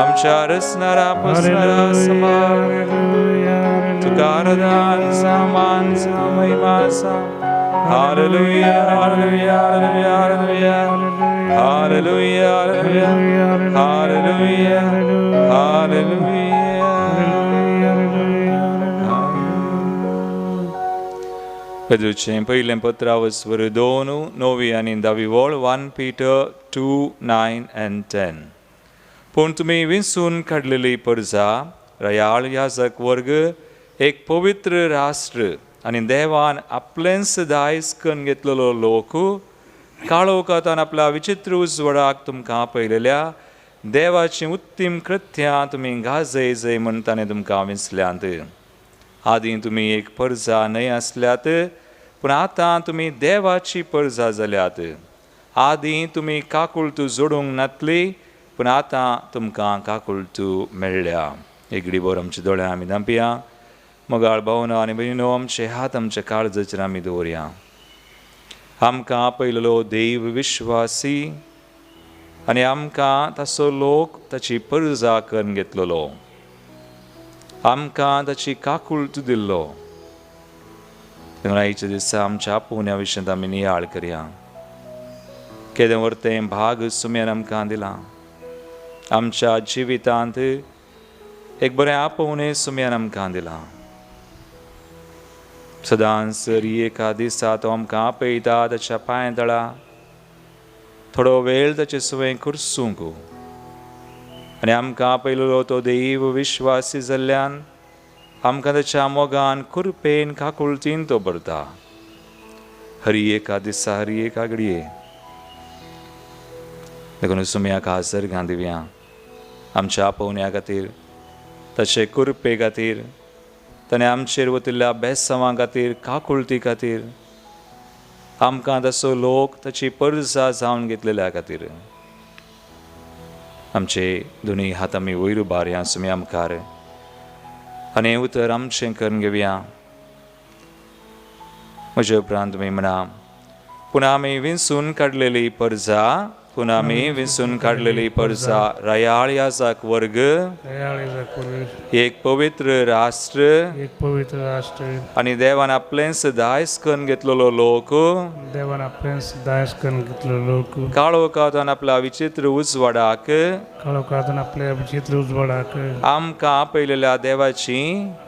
आमच्या रचणारा पोसणारा समान तुका आराधन सामान महिमा आसा. Hallelujah, hallelujah, hallelujah, hallelujah, hallelujah, hallelujah, hallelujah. पेद्रूचें पयलें पत्रावस वर 2 9 आनी 10 वळ 1 Peter 2, 9 and 10. पूण तुमी विंचून काडलेली परजा, रयाळ याजक वर्ग, एक पवित्र राष्ट्र आनी देवान आपलेंच दायज करून घेतलेलो लोक, काळोखांत आपल्या विचित्र उजवाडाक तुमकां आपयलेल्या देवाचीं उत्तीम कृत्यां तुमी गाजय जय म्हूण ताणें तुमकां विंचल्यांत. आदीं तुमी एक परजा न्हय आसल्यात, पूण आतां तुमी देवाची परजा जाल्यात. आदीं तुमी काकुळटू जोडूंक नातली, पूण आतां तुमकां काकुळटू मेळ्ळ्या. एगडी बोर आमच्या दोळ्या आमी धांपया. मोगाळ भावना आनी भयणीनो, आमचे हात आमच्या काळजाचेर आमी दवरया. आमकां आपयलेलो देव विश्वासी आनी आमकां ताचो लोक ताची परजा करून घेतलेलो, आमकां ताची काकुळट दिल्लो. तेन्ना आयच्या दिसा आमच्या आपोवण्या विशयांत आमी नियाळ करया. केदें व्हरतें भाग सुम्यान आमकां दिलां. आमच्या जिवितांत एक बरें आपोवणें सुम्यान आमकां दिलां. सदांच सरी एका दिसा तो आमकां आपयता ताच्या पांय तळा, थोडो वेळ ताचे सुवें कुर्सूंक. आनी आमकां आपयलेलो तो देव विश्वासी जाल्ल्यान आमकां ताच्या मोगान कृपेन काकुळटीन तो भरता. हरी एका दिसा, हरी एका घडये. देखून सुम्याक हाजर घां दिवया आमच्या आपोवण्या खातीर, ताचे कृपे खातीर, ताणें आमचेर वतिल्ल्या बेसांवां खातीर, काकुळटी खातीर, आमकां ताचो लोक ताची परजा जावन घेतलेल्या खातीर. आमचे दोनूय हात आमी वयर उबारया सुम्या मुखार आनी हें उतर आमचें करून घेवया. म्हजे उपरांत तुमी म्हणा, पूण आमी विंचून काडलेली परजा, पूण आमी विंचून काडलेली परजा, रयाळ याजक वर्ग, एक पवित्र राष्ट्र, एक पवित्र राष्ट्र, आनी देवान आपलेंच दायज करून घेतलेलो लोक, देवान आपलेंच दायज करून घेतलेलो लोक, काळोखांत आपल्या विचित्र उजवाडाक, काळोखांत आपल्या विचित्र उजवाडाक, आमकां आपयलेल्या देवाची,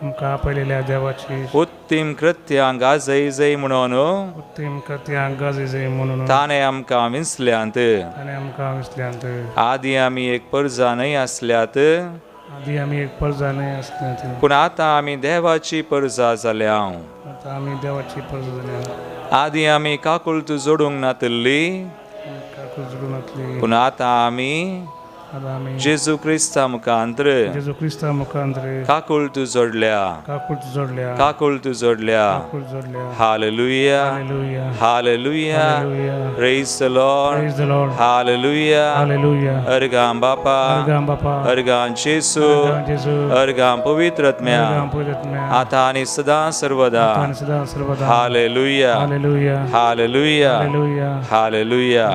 आमकां आपयलेल्या देवाची उत्तीम कृत्यां गाजय जय म्हणून, उत्तीम कृत्यां गाजय जय म्हणून ताणें आमकां विंचल्यांत. ताणें आमकां विंचल्यांत. आदीं आमी एक परजा न्हय आसल्यात, आदीं आमी एक परजा न्हय आसल्यात, पूण आतां आमी देवाची परजा जाल्या. आतां आमी देवाची परजा जाल्या. आदीं आमी काकुळट जोडूंक नातल्ली, काकुळट जोडूंक नातली, पूण आतां आमी जेजू क्रिस्ता मुखांत्र, जेजू क्रिस्ता मुखांत्र काकुळट जोडल्या, काकुळट जोडल्या, काकुळट जोडल्या. काकुळट जोडल्या. Hallelujah, hallelujah, praise the Lord, praise the Lord, hallelujah, hallelujah. अर्गां बापा, अर्गां बापा, अर्गां जेजू, अर्गां पवित्र आत्म्या, आतां आनी सदां सर्वदा. सदां सर्वदा. Hallelujah, hallelujah, hallelujah, hallelujah. Hallelujah.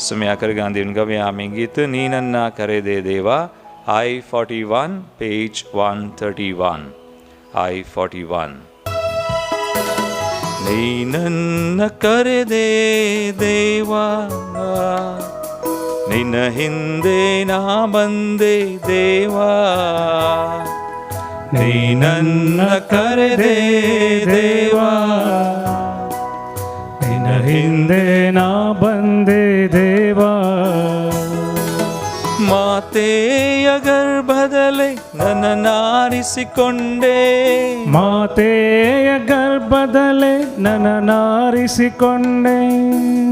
सुम्या करगां दिवन गवया आमी गीत नी नन्ना करे दे देवा, I-41, page 131. I-41. नी नन्न करे दे देवा, निन हिंदे ना बंदे देवा, नी नन्न करे दे देवा, निन हिंदे ना बंदे देवा, ಮಾತೆಯ ಗರ್ಭದಲ್ಲಿ ನನ್ನನ್ನಾರಿಸಿಕೊಂಡೆ, ಮಾತೆಯ ಗರ್ಭದಲ್ಲಿ ನನ್ನನ್ನಾರಿಸಿಕೊಂಡೆ,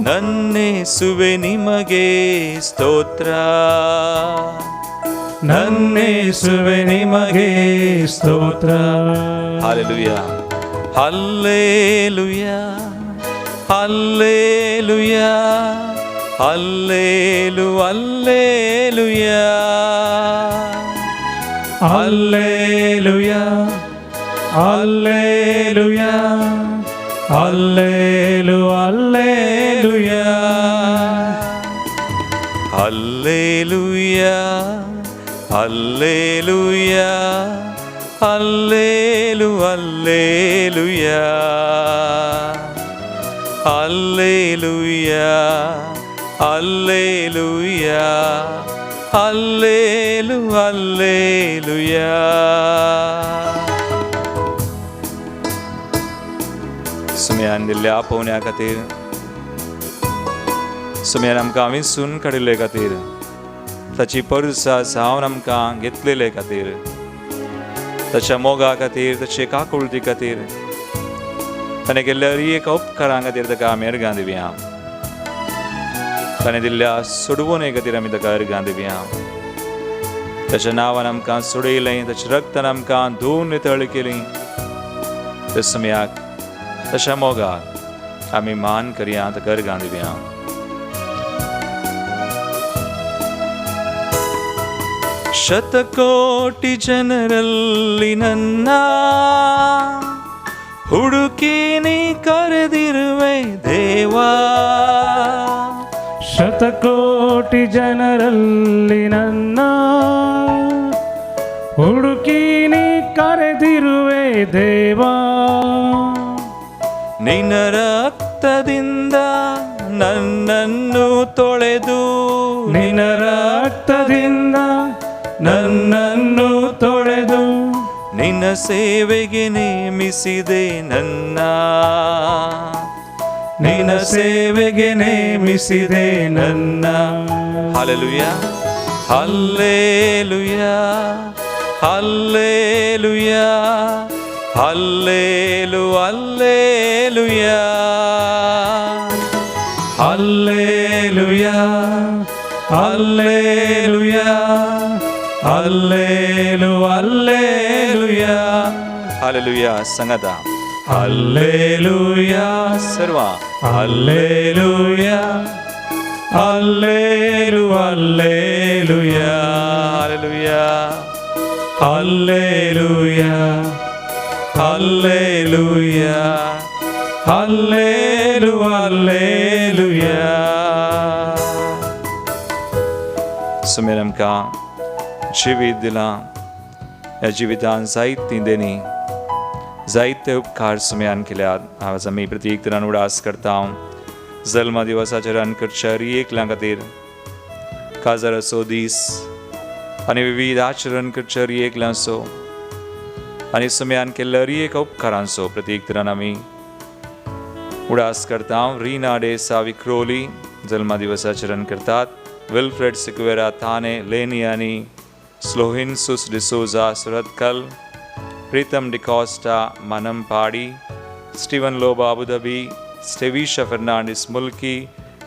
ನನ್ನೇಸುವೆ ನಿಮಗೆ ಸ್ತೋತ್ರ, ನನ್ನೇಸುವೆ ನಿಮಗೆ ಸ್ತೋತ್ರ. Hallelujah, hallelujah, hallelujah, hallelu hallelujah, hallelujah, hallelujah, hallelu hallelujah, hallelujah, Hallelujah, hallelujah, hallelujah, hallelujah, hallelujah, hallelujah, hallelujah. सुमयान दिल्ल्या आपोवण्या खातीर, सुमयान आमकां विसून काडिल्ले खातीर, ताची परसा जावन आमकां घेतलेले खातीर, ताच्या मोगा खातीर, ताचे काकुळटी खातीर, ताणें केल्ल्या हर एका उपकारां खातीर ताका आमी अर्गां दिवया. ताणें दिल्ल्या सोडवणे खातीर आमी ताका अर्गां दिवया. ताच्या नांवान आमकां सोडयलें, ताच्या रक्तान आमकां धुवन नितळ केली. त्या सुमयाक, ताच्या मोगाक आमी मान करया, ताका अर्गां दिवया. ಶತಕೋಟಿ ಜನರಲ್ಲಿ ನನ್ನ ಹುಡುಕಿ ನೀ ಕರೆದಿರುವೆ ದೇವಾ. ಶತಕೋಟಿ ಜನರಲ್ಲಿ ನನ್ನ ಹುಡುಕಿ ನೀ ಕರೆದಿರುವೆ ದೇವಾ. ನಿನ್ನ ರಕ್ತದಿಂದ ನನ್ನನ್ನು ತೊಳೆದು, ನಿನ್ನ ರಕ್ತದಿಂದ ನನ್ನನ್ನು ತೊಳೆದು, ನಿನ್ನ ಸೇವೆಗೆ ನೇಮಿಸಿದೆ ನನ್ನ, ನಿನ್ನ ಸೇವೆಗೆ ನೇಮಿಸಿದೆ ನನ್ನ. Hallelujah, hallelujah, hallelujah, hallelujah, hallelujah, hallelujah, hallelujah, hallelujah, hallelujah. Hallelujah. ಸಂಗತ ಹಲ್ಲೆಲೂಯ. ಸರ್ವ hallelujah, hallelujah, hallelujah. Hallelujah, hallelujah, hallelujah, hallelujah, hallelujah. सुमेर आमकां जिवीत दिलां. ह्या जिवितान जायतीं देणी, जायते उपकार सुमयान केल्यात. आज आमी प्रत्येक तरान उडास करता जल्मा दिवसाचेर करच्या एकल्या खातीर, काजाराचो दीस आनी विविध आचरण करच्या एकल्यांचो आनी सुमयान केल्ल्या एक उपकारांचो प्रत्येक तरान आमी उडास करता. रिना डे साविक्रोली जल्मा दिवसाचरण करतात. विल्फ्रेड सिक्वेरा थाने, लेनी आनी स्लोहिनसुस डिसोजा सुरतकल, प्रीतम D'Costa Manampadi, Steven Lobo Abu Dhabi, Stevisha Fernandes Mulki,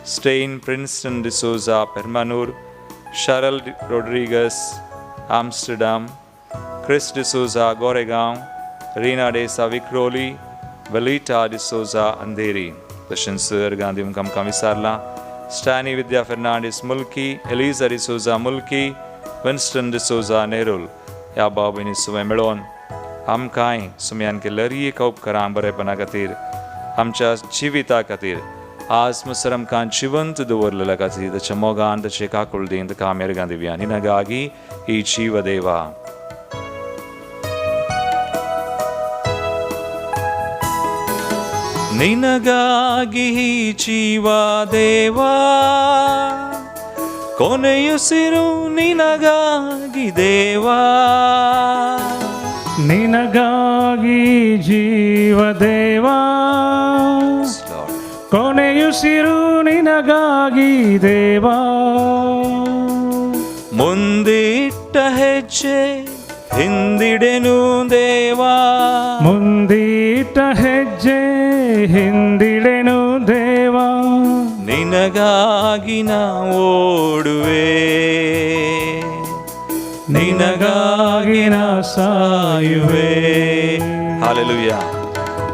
Stain Princeton D'Souza Permanur, Sharal Rodrigues Amsterdam, Chris D'Souza Goregaon, Reena D'Sa Vikhroli, Valita D'Souza Andheri. तशेंच गांधी आमकां विचारलां. स्टॅनी विद्या फेर्नांडीस मुल्की, एलिजा डिसोजा मुल्की, विन्स्टन डिसोजा नेरुल. ह्या भाव भयणी सुवें मेळोवन आमकांय सुमयान केल्ल्या एका उपकारां बरेपणा खातीर, आमच्या जिविता खातीर, आज मसर आमकां जिवंत दवरलेल्या खातीर ताच्या मोगान, ताचे काकुळदीन ताका आमी अर्गां दिवया. निनगागी ही जीव देवा. ನಿನಗಾಗಿ ಜೀವ ದೇವಾ, ಕೊನೆಯುಸಿರು ನಿನಗಾಗಿ ದೇವಾ. ನಿನಗಾಗಿ ಜೀವ ದೇವಾ, ಕೊನೆಯುಸಿರು ನಿನಗಾಗಿ ದೇವಾ. ಮುಂದಿಟ್ಟ ಹೆಜ್ಜೆ ಹಿಂದಿಡೆನು ದೇವಾ, ಮುಂದಿಟ್ಟ ಹೆಜ್ಜೆ ಹಿಂದಿಡೆನು ದೇವಾ. ನಿನಗಾಗಿ ನಾ ಓಡುವೆ, ನಿನಗಾಗಿ ನಾ ಸಾಯುವೆ. Hallelujah,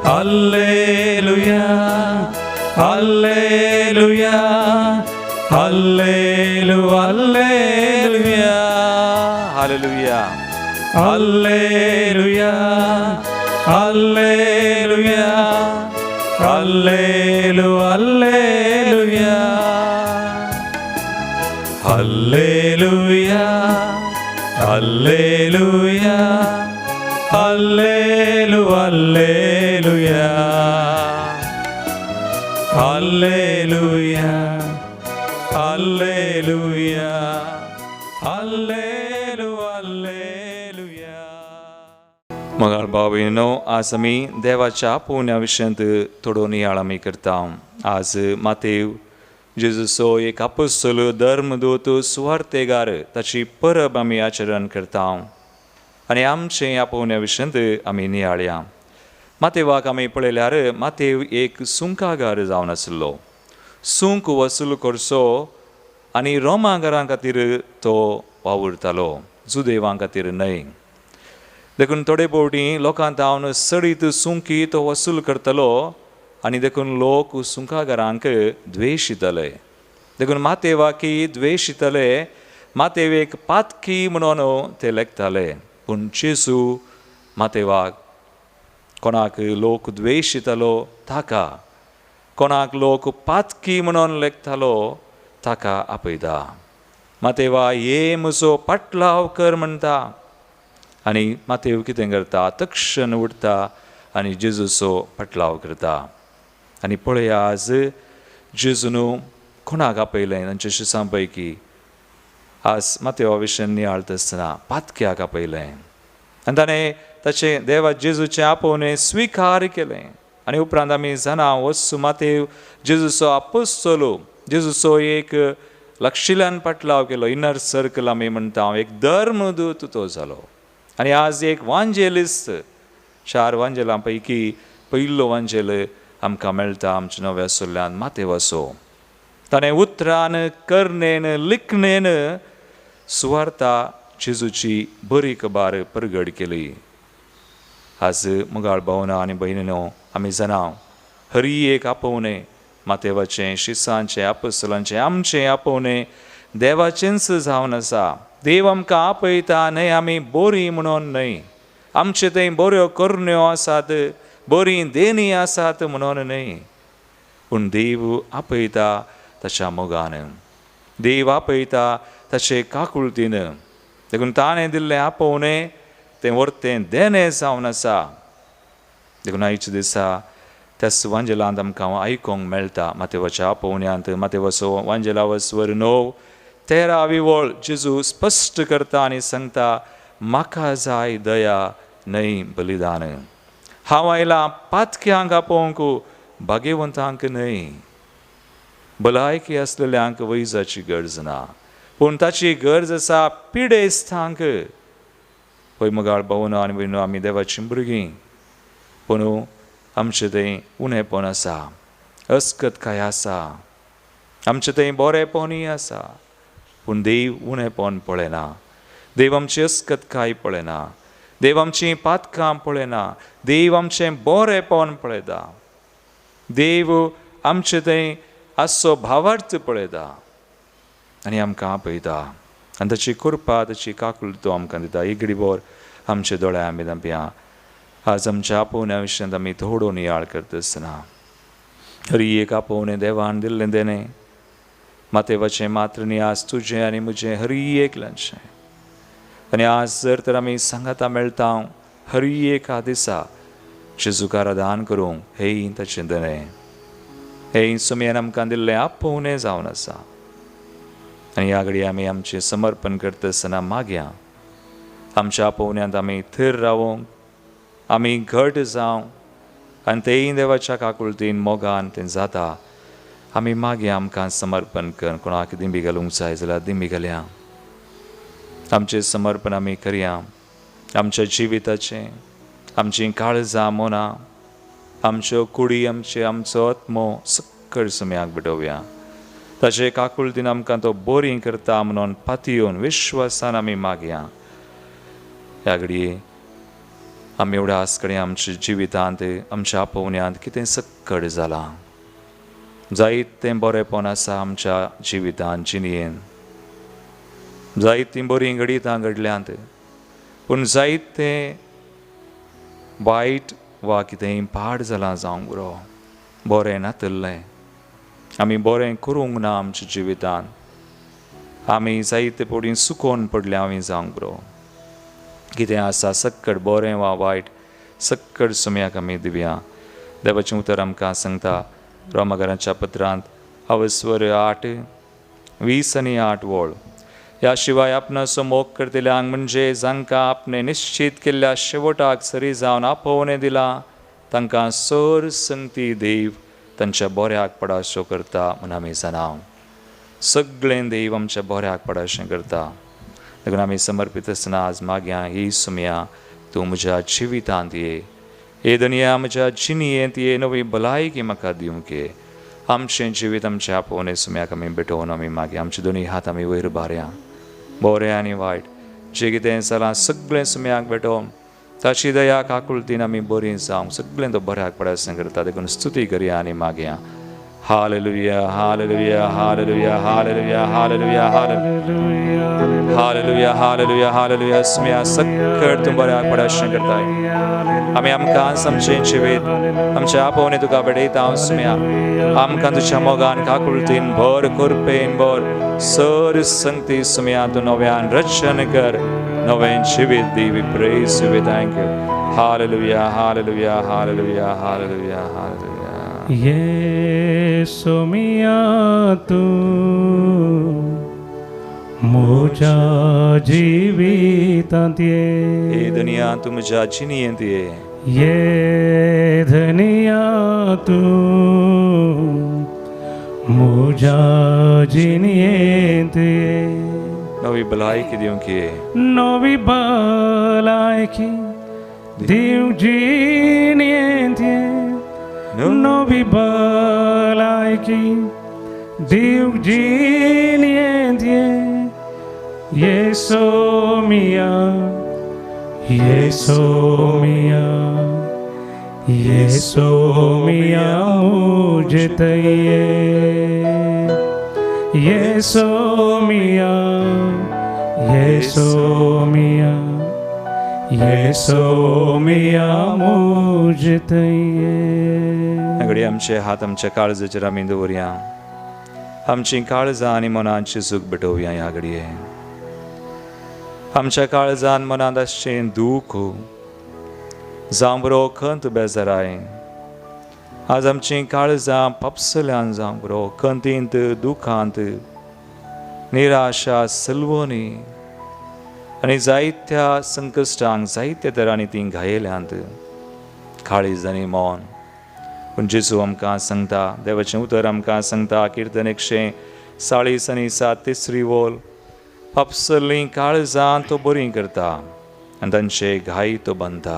hallelujah, hallelujah, hallelujah, hallelujah. Hallelujah, hallelujah, hallelujah, hallelujah, hallelujah. Hallelujah, Alleluia, Hallelu, Alleluia, Alleluia, Alleluia, Hallelu, Alleluia. मगाळ भाव-भयणींनो, आज आमी देवाच्या आपोवण्या विशयांत थोडो नियाळ आमी करता. आज मातेव जेजूचो एक आपोस्तोल, धर्मदूत, सुवार्तेगार, ताची परब आमी आचरण करता आनी आमचें आपोवण्या विशयांत आमी नियाळया. मातेवाक आमी पळयल्यार मातेव एक सुंकागार जावन आशिल्लो. सुंक वसूल करचो आनी रोमागारां खातीर तो वावुरतालो, जुदेवां खातीर न्हय. देखून थोडे फावटी लोकां धांवन सडीत सुंकी तो वसूल करतलो आनी देखून लोक सुंकागारांक द्वेशितले. देखून मातेवाकी द्वेशितले, मातेव एक पातकी म्हणून ते लेखताले. पूण जेजू मातेवाक कोणाक लोक द्वेशितलो ताका, कोणाक लोक पातकी म्हणून लेखतालो ताका आपयता. मातेवा ये म्हजो पाटलाव कर म्हणटा आनी मातेव कितें करता, तक्षण उठता आनी जेजूचो पाटलाव करता. आनी पळया आज जेजून कोणाक आपयलें तांच्या शिसां पैकी. आज मातेवा विशय नियाळता आसतना पातक्याक आपयलें आनी ताणें ताचें देवा जेजूचें आपोवणें स्विकार केलें. आनी उपरांत आमी जाणा वचू मातेव जेजूचो आपोस्तोलो, जेजूचो एक लक्षिल्यान पाटलाव केलो, इनर सर्कल आमी म्हणटा, एक धर्मदूत तो जालो. आनी आज एक वांजेलिस्त, चार वांजेलां पैकी पयलो वांजेल आमकां मेळटा आमच्या नव्या सुल्ल्यान मातेवाचो. ताणें उतरान, करणेन, लिखणेन सुवार्ता जेजूची बरी खबर परगट केली. आज मुगाळ भावना आनी भयणीनो, आमी जाणा हरी एक आपोवणें मातेवाचें, शिसांचें, आपोस्तलांचें, आमचें आपोवणें देवाचेंच जावन आसा. देव आमकां आपयता न्हय आमी बोरी म्हणून न्हय, आमचे थंय बऱ्यो करण्यो आसात, बरीं देणी आसात म्हणून न्हय, पूण देव आपयता ताच्या मोगान, देव आपयता ताचे काकुळतीन. देखून ताणें दिल्लें आपोवणें तें वर्तें देणें जावन आसा. देखून आयच्या दिसा त्याच वांजेलांत आमकां आयकूंक मेळटा मातेवाच्या आपोवण्यांत. मातेवाचो वांजेला वसवर 9-13 वळ जेजू स्पश्ट करता आनी सांगता, म्हाका जाय दया न्हय बलिदान, हांव आयलां पातक्यांक आपोवंक, भाग्यवंतांक न्हय. भलायकी आसलेल्यांक वैजाची गरज ना, पूण ताची गरज आसा पिडेस्तांक. पळय मगाळ भावनो आनी भयणो, आमी देवाचीं भुरगीं, पूण आमचें थंय उणेपण आसा, अस्कतकाय आसा, आमचें थंय बरेपणूय आसा, पूण देव उणेपण पळयना, देव आमची अस्कतकाय पळयना, देव आमचीं पातकां पळयना, देव आमचें बरेपण पळयता, देव आमचें थंय आसचो भावार्थ पळयता आनी आमकां आपयता आनी ताची कृपा, ताची काकूळ तो आमकां दिता. एक बोर आमचे दोळे आमी धांपया. आज आमच्या आपोवण्या विशयांत आमी थोडो नियाळ करता आसतना हरी एक आपोवणें देवान दिल्लें देणें मातेवाचें मात्र न्ही, आज तुजें आनी म्हजें हरी एकल्याचें. आनी आज जर तर आमी सांगाता मेळटा हरी एका दिसा जेजूक आराधन करूंक, हें ताचें देणें, हें सुमयान आमकां दिल्लें आपोवणें जावन आसा. आनी ह्या घडये आमी आमचें समर्पण करता आसतना मागया आमच्या आपोवण्यांत आमी थीर रावोंक, आमी घट जावं आनी तेय देवाच्या काकुळतीन मोगान तें जाता. आमी मागया आमकां समर्पण कर. कोणाक दिंबी घालूंक जाय जाल्यार दिंबी घालया. आमचें समर्पण आमी करया, आमच्या जिविताचें, आमचीं काळजां, मनां, आमच्यो कुडी, आमचे आमचो आत्मो सक्कड सुम्याक भेटोवया. ताचे काकुळतीन आमकां तो बोरी करता म्हणून पातयेवन विश्वासान आमी मागया. ह्या घडये आमी एवढ्या आज कडेन आमच्या जिवितांत, आमच्या आपोवण्यांत कितें सक्कड जालां, जायत तें बरेपण आसा आमच्या जिवितांत, जिणयेन, जायतीं बरीं घडितां घडल्यांत, पूण जायत तें वायट वा कितेंय पाड जालां जावंक बरो, बरें नातल्लें, आमी बरें करूंक ना आमच्या जिवितांत, आमी जायते पडीं सुकोवन पडल्या आमी जावंक बरो. कितें आसा सक्कड बरें वा वायट सक्कड सुम्याक आमी दिवया. देवाचें उतर आमकां सांगता रोमागराच्या पत्रांत अवस्वर 8:20 आणि 8 वळ, ह्या शिवाय आपणाचो मोग करतल्यांक म्हणजे जांकां आपणे निश्चित केल्ल्या शेवटाक सरी जावन आपोवणें दिलां तांकां सर संगती देव तांच्या बऱ्याक पडाशो करता म्हूण आमी जाणा. सगळें देव आमच्या बऱ्याक पडाशें करता. देखून आमी समर्पीत आसतना आज मागया, ही सुमया तूं म्हज्या जिवितांत ये, हे दुनिया म्हज्या जिणयेंत ये, नवी भलायकी म्हाका दिवंक ये. आमचें जिवीत आमच्या आपोवणें सुम्याक आमी भेटोवन आमी मागया. आमचे दोनी हात आमी वयर उबारया. बरें आनी वायट जें कितें जालां सगळें सुम्याक भेटोवन ताची दया काकुळतीन आमी बरीं जावंक सगळें तो बऱ्याक पडाशें करता. देखून स्तुती करया आनी मागया. Hallelujah, hallelujah, hallelujah, hallelujah, hallelujah, hallelujah, hallelujah, hallelujah, hallelujah. सुम्या सक्कड तूं बऱ्याक पडाशें करताय. आमी आमकां आमचें जिवीत आमच्या आपोवणें तुका भेटयता. सुम्या आमकां तुज्या मोगान काकुळतीन भर, कृपेन भर, सर संगती सुम्या तूं नव्यान रचन कर, नवें जिवीत दी. We praise you, we thank you. Hallelujah, hallelujah, hallelujah, hallelujah, hallelujah. ये सोमिया तूं म्हज्या जिवितांत हे ये, दुनिया तूं म्हज्या जिणयेंत ये, ये धनिया तूं म्हज्या जिणयेंत ये, नवी भलायकी दिवंक ये, नवी भलायकी दिवंक जिणयेंत ये, नवी भलायकी दिवंक जिणयेंत ये. ये सोमिया, ये सोमिया, ये सोमिया मुझे तये, ये सोमिया, ये सोमिया, ये सोमिया मुझे तये. घडये आमचे हात आमच्या काळजाचेर आमी दवरया. आमची काळजां आनी मनांची सूख भेटोवया. ह्या घडये आमच्या काळजान मनांत आसचें दूख जावं बरो खंत बेजाराय, आज आमचीं काळजां पापसल्यान जावं बरो खंतींत, दुखांत, निराशा, सलवणी आनी जायत्या संकश्टांक जायत्या तरांनी तीं घायल्यांत काळीज आनी मन. पूण जेजू आमकां सांगता, देवाचें उतर आमकां सांगता, किर्तन 140 आणि 7 तिसरी वोल, पापसल्लीं काळजां तो बरीं करता आनी तांचे घाई तो बांदता.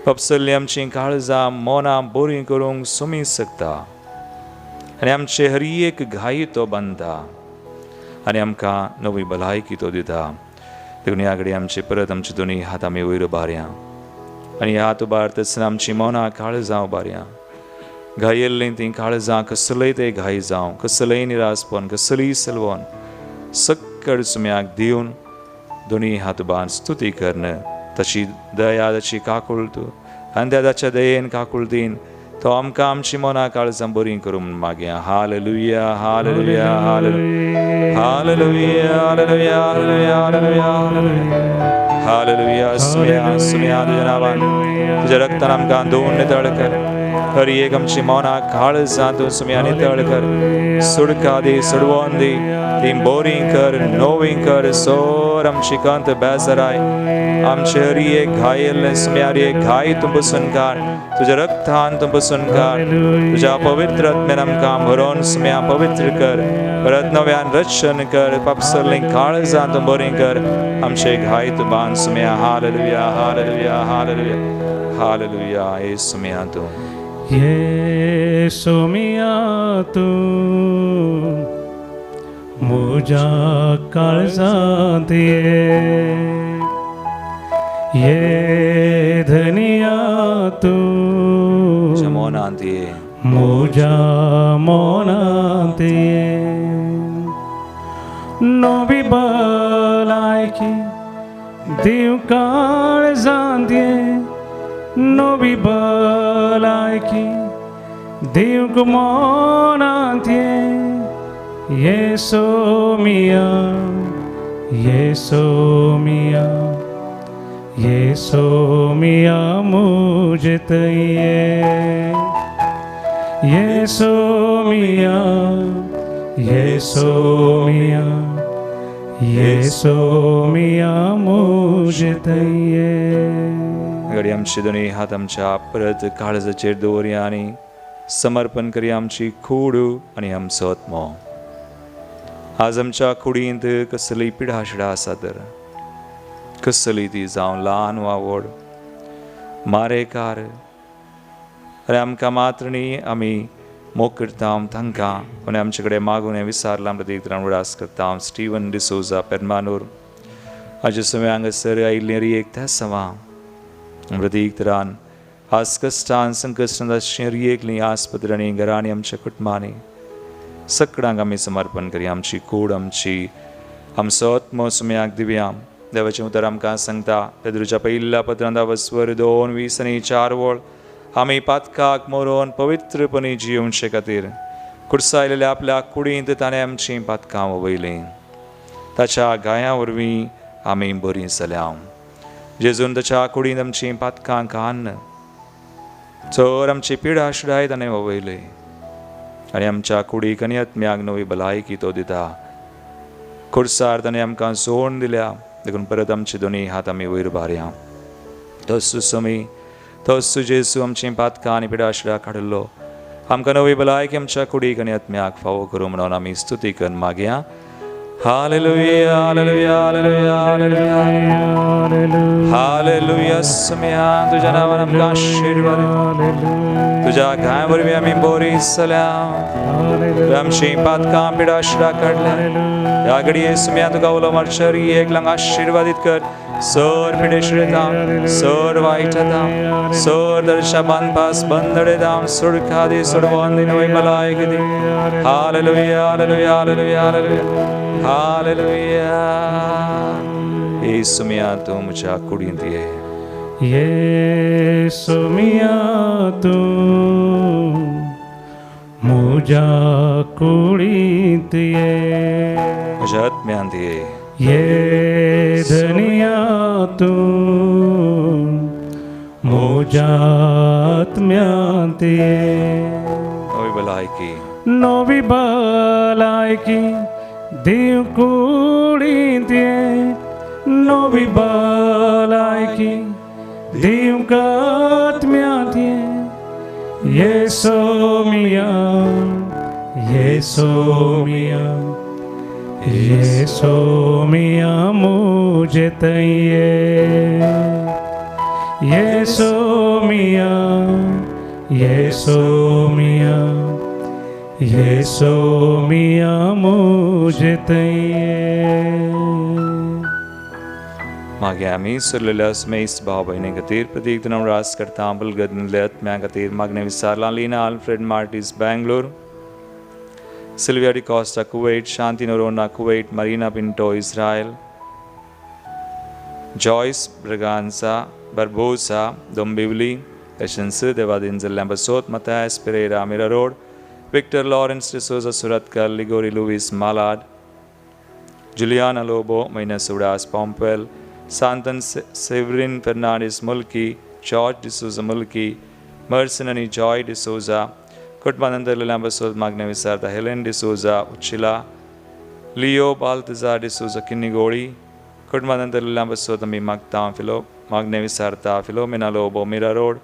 पापसल्लीं आमचीं काळजां मनां बरीं करूंक सुमी शकता आनी आमचे हर एक घाई तो बांदता आनी आमकां नवी भलायकी तो दिता. देखून ह्या घडये आमचे परत आमचे दोनी हात आमी वयर उबारया आनी हात उबारतसर आमची मनां काळजां उबारया. घायल्लीं तीं काळजां, कसलय ते घाई जावं, कसलय निरासपण, कसलीय सलवण, सक्कड सुम्याक दिवन दोनी हात उबार स्तुती करण ताची दया, ताची काकुळट आनी त्या ताच्या दयेन काकुळतीन तो आमकां आमची मनां काळजां बरीं करूं म्हूण मागया. Hallelujah, hallelujah, hallelujah, hallelujah, hallelujah, hallelujah, hallelujah, hallelujah. सुम्या, सुम्या, तुज्या नांवान तुज्या रक्तान आमकां धुवन नितळ कर. हर एक आमची मनां काळजां तूं सुम्या नितळ कर, सुडका दी, सुडवोन दी, ती बरीं कर, नवीं कर. सोर आमची कंत बेजाराय, आमचे हर एक घायल्ले सुम्या, हर एक घाय तूं बसून काड, तुज्या रक्तान तूं बसून काड. तुज्या पवित्र आत्म्यान आमकां भरोन सुम्या पवित्र कर, परत नव्यान रक्षण कर. पापसल्लीं काळजां तूं बरीं कर, आमचे घाय तूं बांद सुम्या. Hallelujah, hallelujah, hallelujah, hallelujah. हे सुम्या तूं ये सोमिया तूं म्हज्या काळजांत ये, ये धनिया तूं म्हज्या मनांत ये, म्हज्या मनांत ये, नवी भलायकी दिवं काळजांत ये, नवी भलायकी दिवंक मनांत ये. ये सोमिया, ये सोमिया, येसो मिया मुझे तये, येसो मिया, येसो मिया, येसो मिया मुझे तये. घडी आमचे दोनी हात आमच्या परत काळजाचेर दवरया आनी समर्पण करया आमची कूड आनी आमचो आत्मो. आज आमच्या कुडींत कसली पिडाशिडा आसा तर कसली ती जावं ल्हान वा व्हड मारेकार आनी आमकां मात्र न्ही आमी मोग करता तांकां कोणें आमचे कडेन मागून हें विसारलां प्रतीक उडास करता. स्टिवन डिसोजा पेरमानूर हाजे समय हांगासर आयिल्ली रियेक त्या सवा प्रतीक तरान आज कश्टान संकश्टान अशें रियेकली आस्पत्र्यांनी घरांनी आमच्या कुटुंबांनी सगळ्यांक आमी समर्पण करया. आमची कूड आमची आमचो आत्मो सुम्याक दिवया. देवाचें उतर आमकां सांगता पेद्रूच्या पयल्या पत्रांत वस्वर 2:20 आनी 4 वळ आमी पातकाक मरोन पवित्रपणी जियोवचे खातीर कुर्सायलेल्या आपल्या कुडींत ताणें आमचीं पातकां वयलीं. ताच्या गाया वरवीं आमी बरीं जाल्या. जेजून ताच्या कुडींत आमचीं पातकां कान्न चड आमची पिडा शिडाय ताणें वयली आनी आमच्या कुडीक आनी आत्म्याक नवी भलायकी तो दिता. कुर्सार ताणें आमकां जोड दिल्या देखून परत आमचे दोनी हात आमी वयर भारया. तोच समी तोच जेजू आमचीं पातकां आनी पिडाशिडा काडिल्लो आमकां नवी भलायकी आमच्या कुडीक आनी आत्म्याक फावो करूं म्हणून आमी स्तुती करून मागया. Hallelujah, hallelujah, hallelujah, hallelujah, hallelujah. सुम्या तुज्या नांवान आमकां आशिर्वाद, तुज्या घाय वरवीं आमी बरी जाल्या, आमचीं पातकां पिडाशिडा काडल्या. ह्या घडये सुम्या तुका उलो मारच्या एकल्यांक आशिर्वादीत कर. सर पिडेशिडता, सर वायट येता, सर दर्शा बांदपास बंदडेता, सुडखा दी, सोडवून दी, नवी भलायकी दी. Hallelujah, hallelujah, hallelujah, hallelujah, hallelujah. Yesu मिया तूं म्हज्या कुडींत ये. येसू मिया तूं म्हज्या कुडींत ये, म्हज्या आत्म्यांत ये. ये धनिया तूं म्हज्या आत्म्यांत ये. नवी भलायकी, नवी भलायकी देव कुडींत ये, नवी भलायकी देव आत्म्यांत ये. येसो मिया, येसो मिया, येसो मिया मुझे तये, येसो मिया, येसो मिया, येसो मिया मुझे तये. मागीर आमी सरलेल्या स्मेस भाव भयणी खातीर प्रतीक रास करता. बलगदले आत्म्या खातीर मागणें विसारलां. Lina Alfred Martis Bangalore, Sylvia D'Costa Kuwait, Shanti Noronha Kuwait, Marina Pinto Israel, Joyce Braganza Barbosa Dombivli, तशेंच देवादीन जाल्ल्या बसोत Mathias Pereira Mira road, Victor Lawrence D'Souza Surathkal, Ligori Luis Malad, Juliana Lobo Minus Udas Pompel, Santan Severin Fernandes Mulki, George D'Souza Mulki, Merson आनी Joy D'Souza, कुटुंबानंतर बसोत मागणें विसारता Helen D'Souza उचिला, Leo बाल्तजार D'Souza किन्नीगोळी, कुटुंबानंतर बसोत आमी मागता फिलो मागणें विसारता Philomena Lobo मिरा road,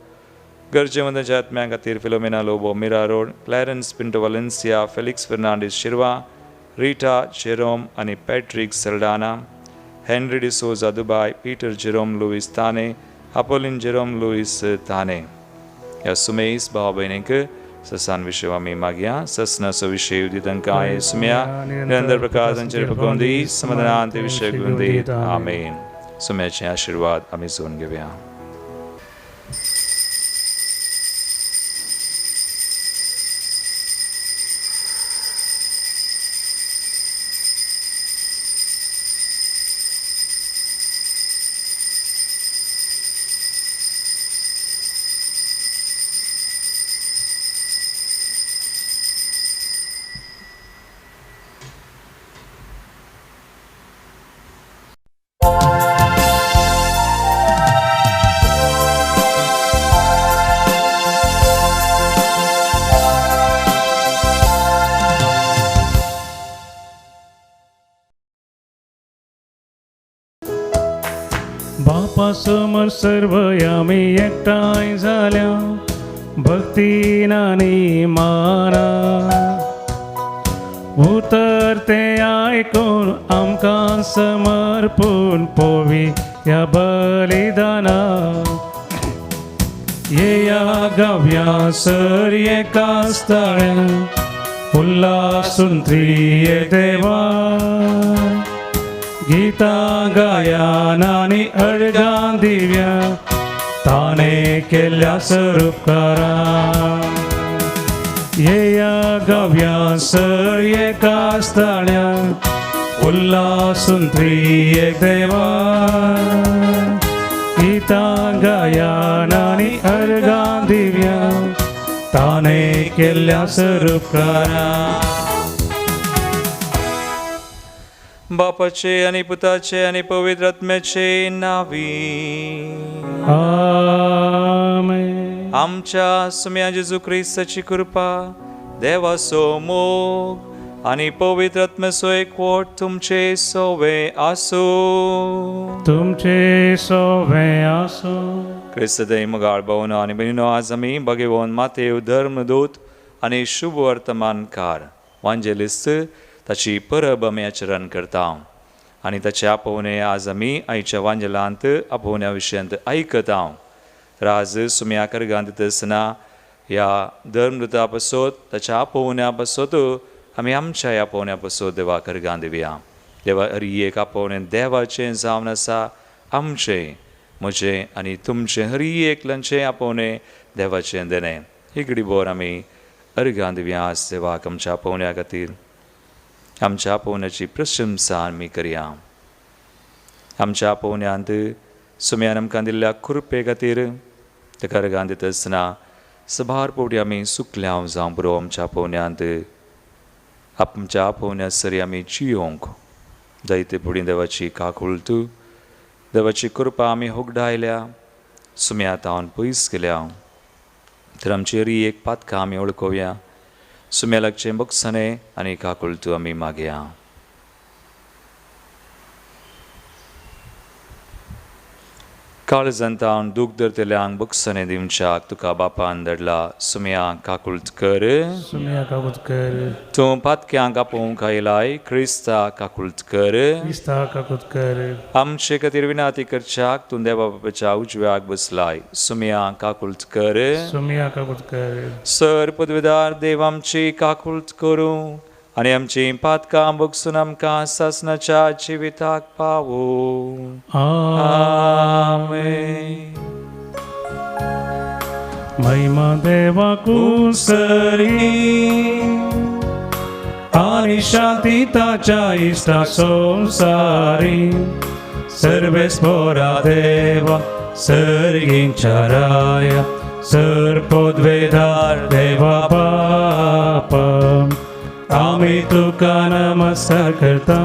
गरजेवंतांच्या आत्म्या खातीर Philomena Lobo Mira road, Clarence Pinto Valencia, Felix Fernandes Shirva, Rita Jerome आनी Patrick Saldanha, Henry D'Souza Dubai, Peter Jerome Luis Thane, Apollin Jerome Luis Thane. ह्या सुमेस भाव भयणींक ससान विशय आमी मागया. ससनाचो विशय दी तांकां सुम्या निरंतर प्रकाशांचेर पकोवन दी, समाधानान ते विशय घेवन दी. आमेन. सुम्याचे आशिर्वाद आमी जोडून घेवया. बापा समोर सर्व आमी एकठांय जाल्या भक्तीन आनी माना उतर ते आयकून आमकां समर्पून पोवी ह्या बलिदाना. येया गावया सर एका स्थळ्या उल्हासून त्रिये देवा. गीता गायान आनी अळगां दिव्या ताणे केल्ल्या सरुपकारा. येया गावया सर एका स्थळ्या उल्हासून त्रिये देवा. गीता गायान आनी अर्गां दिव्या ताणे केल्ल्या सरुपकारा. बापाचे आनी पुताचे आनी पवित्र आत्म्याचे नावी. आमेन. आमच्या सुम्या जेजू क्रिस्ताची कृपा, देवाचो मोग आनी पवित्र आत्म्याचो एकवट तुमचे सोवे आसूं. तुमचे सोवे आसूं. क्रिस्त दय मोगाळ भावनो आनी भयणीनो, आज आमी भगेवन मातेव धर्मदूत आनी शुभ वर्तमानकार वांजेलिस्त ताची परब आमी आचरण करता आनी ताचे आपोवणे आज आमी आयच्या वांजेलांत आपोवण्या विशयांत आयकता. तर आज सुम्या कर्गांत दिता आसतना ह्या धर्मदूता पासत ताच्या आपोवण्या पासत आमी आमच्या ह्या आपोवण्या पासत देवा कर्गां दिवया. देवा हरी एक आपोवणें देवाचें जावन आसा, आमचें म्हजें आनी तुमचें हरी एकल्याचें आपोवणें देवाचें देणें. इगडी बोर आमी अर्गां दिवया आज देवाक आमच्या आपोवण्या खातीर. आमच्या आपोवण्याची प्रशंसा आमी करया. आमच्या आपोवण्यांत सुम्यान आमकां दिल्ल्या कृपे खातीर ताका अर्गां दिता आसतना सबार फावटी आमी सुकल्या जावं पुरो. आमच्या आपोवण्यांत आमच्या आपोवण्या सरी आमी जियोंक जायते फुडें देवाची काकुळट देवाची कृपा आमी होगडायल्या, सुम्या तावन पयस गेल्या. तर आमची हरी एक पातकां आमी वळखोवया, सुम्या लागचें बक्षाणें आनी काकुळट आमी मागया. काळजांत दूख धरतल्यांक बक्षाणें दिवच्याक तुका बापान धाडला, सुम्या काकुळट कर. सुम्या काकुळट कर. तूं पातक्यांक आपोवंक आयलाय, क्रिस्ता काकुळट कर. क्रिस्ता काकुळट कर. आमचे खातीर विनाती करच्याक तूं देवा बापाच्या उजव्याक बसलाय, सुम्या काकुळट कर. सुम्या काकुळट कर. सर पदवीदार देव आमची काकुळट करूं आनी आमची पातकां बगसून आमकां सासणाच्या जिविताक पावूं. आमेन. महिमा देवाकू सरी आनी शांती ताच्या इश्टा संवसारी. सर्वेस्पोरा देवा सर्गींच्या राया सर पदवेदार देवा बापा आमी तुका नमस्कार करता.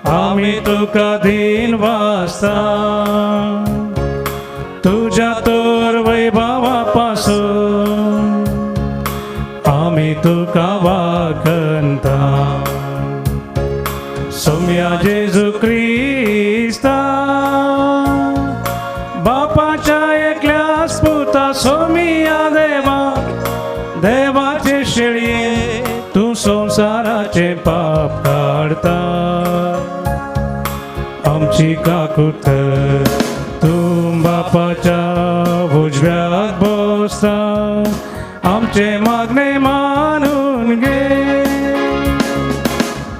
आमी तुका दीन वासता तुझ्या तोर वैभवापासून आमी तुका वागंता. सोम्या जेजू क्रिस्ता बापाच्या एकल्याच पुता सोमिया देवा देवाचे शेळये तूं संवसाराचे पाप काडता. आमची काकूत तूं बापाच्या उजव्याक बसता आमचे मागणे मानून घे.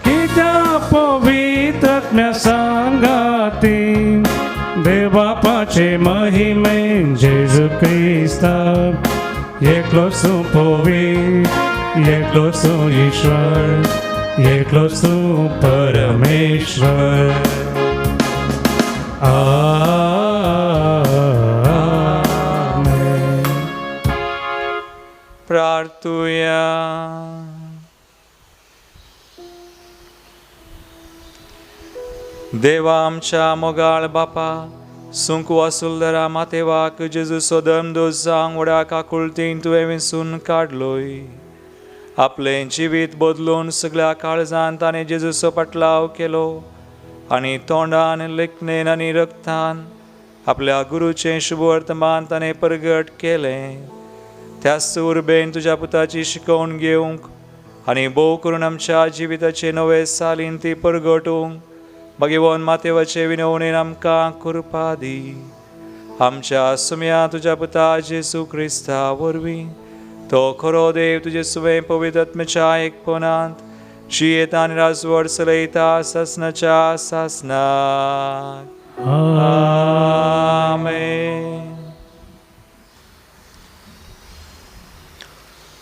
कित्या पवित्र आत्म्या सांगाती देवबापाचे महिमे जेजू क्रिस्ता. एकलो तूं पवित्र, एकलो तूं ईश्वर, एकलो तूं परमेश्वर. आमेन. प्रार्थुया. देवा आमच्या मोगाळ बापा, सुंकू आसुलदरा मातेवाक जेजूचो धर्मदूत जावंक व्हडा काकुळटीन तुवें वेंचून काडलोय. आपलें जिवीत बदलून सगळ्या काळजान ताणें जेजूचो पाटलाव केलो. आनी तोंडान लेखणेन आनी रक्तान आपल्या गुरूचें शुभवर्तमान ताणें परगट केलें. त्याच उर्बेन तुज्या पुताची शिकोवन घेवंक आनी भोव करून आमच्या जिविताचे नवे सालीन ती परगटूंक भगवान मातेवाचे विनवणेन आमकां कृपा दी. आमच्या सुम्या तुज्या पुता जेसू क्रिस्ता वरवीं तो खरो देव तुजे सुवें पवित्र आत्म्याच्या एकपणांत जियेता आनी राजवट चलयता सासनाच्या सासनाक. आमेन.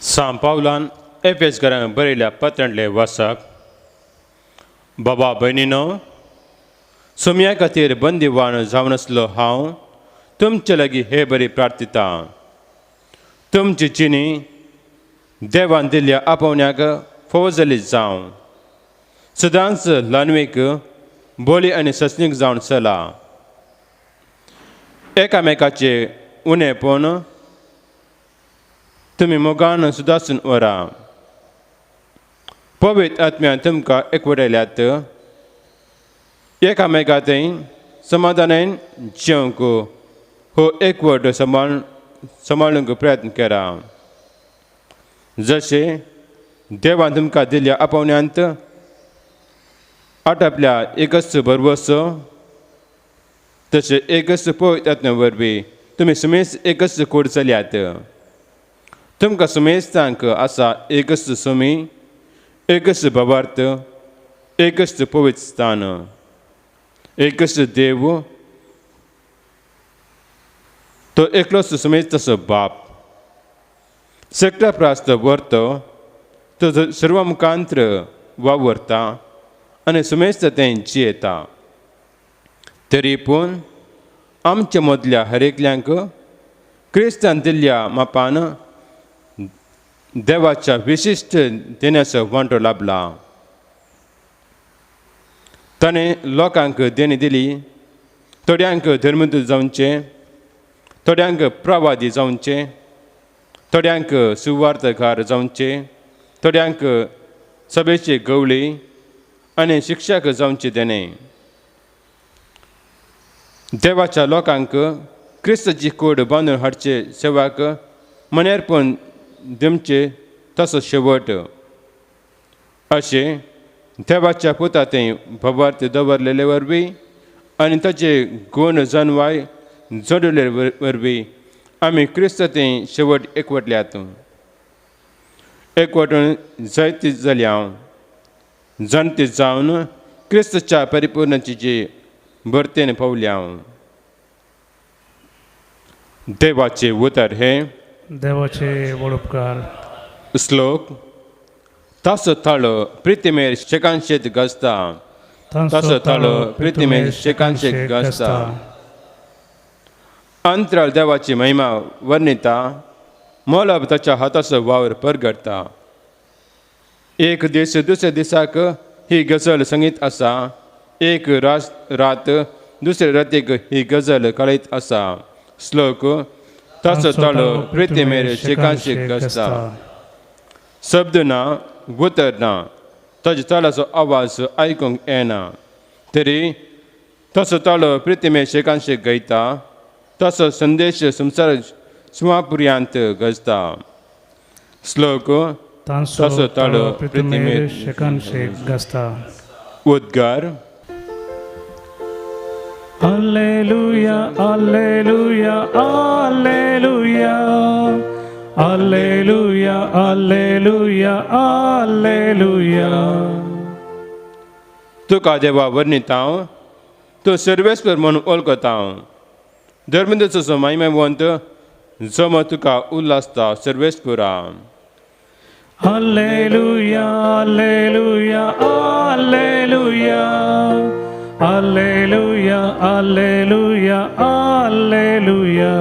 सांव पावलान एफेसकरांक बरयल्या पत्रांतले वाचप. बाबा भयणीनो, सुमया खातीर बंदीवान जावन आसलो हांव तुमचे लागीं हे बरी प्रार्थिता. तुमची जिणी देवान दिल्ल्या आपोवण्याक फोव जाली जावं, सदांच ल्हानवीक बोली आनी ससनीक जावन चला. एकामेकाचे उणेपण तुमी मोगान सुदासून वरा. पवित्र आत्म्यान तुमकां एकवटायल्यात, एकामेका थंय समाधानान जेवंक हो एकवट सांबाळूंक प्रयत्न करा. जशें देवान तुमकां दिल्ल्या आपोवण्यांत आटापल्या एकच भरवसो, तशें एकच पवित्र आत्म्या वरवीं तुमी सुमेस एकच कूड चल्यात. तुमकां सुमेस्तांक आसा एकच सुमी, एकच भावार्थ, एकच पवित्र स्थान, एकच देव, तो एकलोच सुमेस्ताचो बाप. सगळ्या प्रास्त व्हरतो तो सर्व मुखांत्र वावरता आनी सुमेस्त तें जियेता. तरी पूण आमच्या मदल्या हर एकल्यांक क्रिस्तान दिल्ल्या मापान देवाच्या विशिश्ट देण्याचो वांटो लाभला. ताणें लोकांक देणी दिली, थोड्यांक धर्मदूत जावचें, थोड्यांक प्रवादी जावचें, थोड्यांक सुवार्थकार जावचें, थोड्यांक सभेचे गवळी आनी शिक्षक जावचे देणें. देवाच्या लोकांक क्रिस्ताची कूड बांदून हाडचे सेवाक मनेरपण दिवचें तसो शेवट. अशें देवाच्या पुता थंय भावार्थ दवरलेले वरवीं आनी ताचे गुण जनवाय जोडले वरवीं आमी क्रिस्त थंय शेवट एकवटल्यात. एकवटून जायती जाल्या जाणती जावन क्रिस्तच्या परिपूर्णतेची भरतेन पावल्या. देवाचे उतर हे देवाचे व्हड उपकार. श्लोक. तासो ताळो प्रितीमेर शेकानशेत गाजता, तासो ताळो प्रितीमेर शेकानशेत गाजता. अंतराळ देवाची महिमा वर्णिता, मोलब ताच्या हाताचो वावर परगडता. एक दीस दुसऱ्या दिसाक ही गजल संगीत आसा, एक रात दुसरे रातीक ही गजल कळयत आसा. श्लोक. ताचो ताळो प्रितीमेर शेकानशेक गाजता. शब्द ना, उतर ना, ताच्या ताळाचो आवाज आयकूंक येना, तरी ताचो ताळो प्रितीमेर शेकानशेक गायता. ताचो संदेश संवसार सुमापुर्यांत गजता. श्लोक. ताचो ताळो प्रितीमेर शेकानशेक गाजता. उद्गार. Alleluia, alleluia, alleluia, alleluia, alleluia, alleluia. तुका देवा वर्णिता हांव, तूं सर्वेस्पर म्हणून वळखता हांव. धर्मदूताचो महिमेवंत जमो तुका उल्हासता सर्वेस्परा. Alleluia, alleluia, alleluia, alleluia, alleluia, alleluia.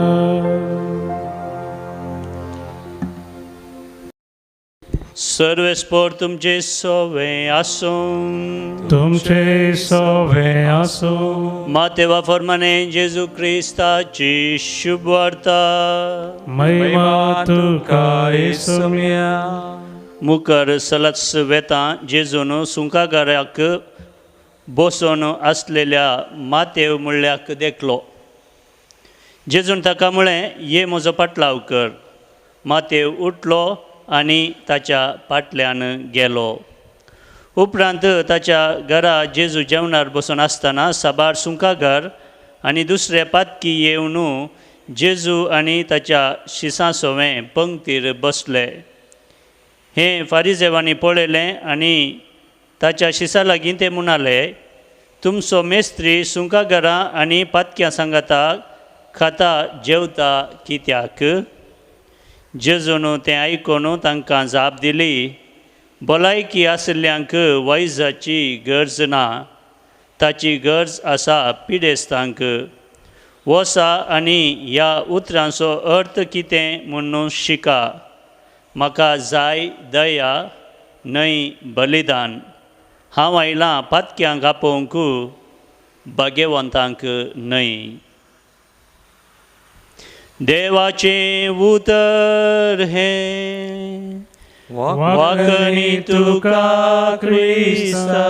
सर्वेस्पर तुमचे सोवे आसूं, तुमचे सोवे आसूं. मातेवा फर्माने जेजू क्रिस्ताची शुभवार्ता. महिमा तुका येसुम्या. मुखार सलाच वेता जेजून सुंकागाराक बसून आसलेल्या मातेव म्हणल्याक देखलो. जेजून ताका म्हळें, ये म्हजो पाटलाव कर. मातेव उठलो आनी ताच्या फाटल्यान गेलो. उपरांत ताच्या घरा जेजू जेवणार बसून आसतना साबार सुंकागार आनी दुसरे पातकी येवन जेजू आनी ताच्या शिसां सोवें पंक्तीर बसले. हें फारिजेवांनी पळयलें आनी ताच्या शिसां लागीं ते म्हणाले, तुमचो मेस्त्री सुंकागारां आनी पातक्यां सांगाता खाता जेवता कित्याक? जेजून तें आयकून तांकां जाप दिली, भलायकी आशिल्ल्यांक वैजाची गरज ना, ताची गरज आसा पिडेस्तांक. वसा आनी ह्या उतरांचो अर्थ कितें म्हणून शिका. म्हाका जाय दया न्हय बलिदान. हांव आयलां पातक्यांक आपोवंक, भाग्यवंतांक न्हय. देवाचें उतर हें. वाकणी तुका क्रिस्ता.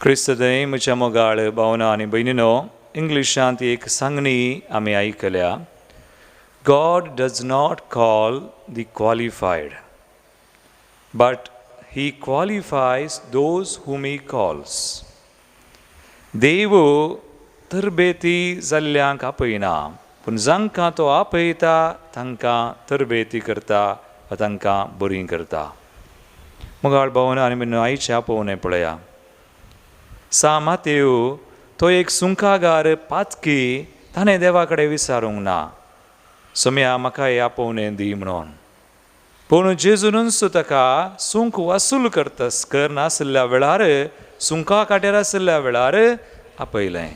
क्रिस्त दय म्हज्या मोगाळ भावना आनी भयणीनो, इंग्लिशांत एक सांगणी आमी आयकल्या, God does not call the qualified, but he qualifies those whom he calls. देव तरबेती जाल्ल्यांक आपयना, पूण जांकां तो आपयता तांकां तरबेती करता वा तांकां बरी करता. मोगाळ भावना आनी भयणीनो, आयचें आपोवणें पळया. सा मातेव तो एक सुंकागार पातकी, ताणें देवा कडेन विचारूंक ना, सोम्या म्हाका हें आपोवणें दी म्हणून. पूण जेजूनच ताका सुंक वसूल करता करनासल्या वेळार, सुंका काट्यार आशिल्ल्या वेळार आपयलें.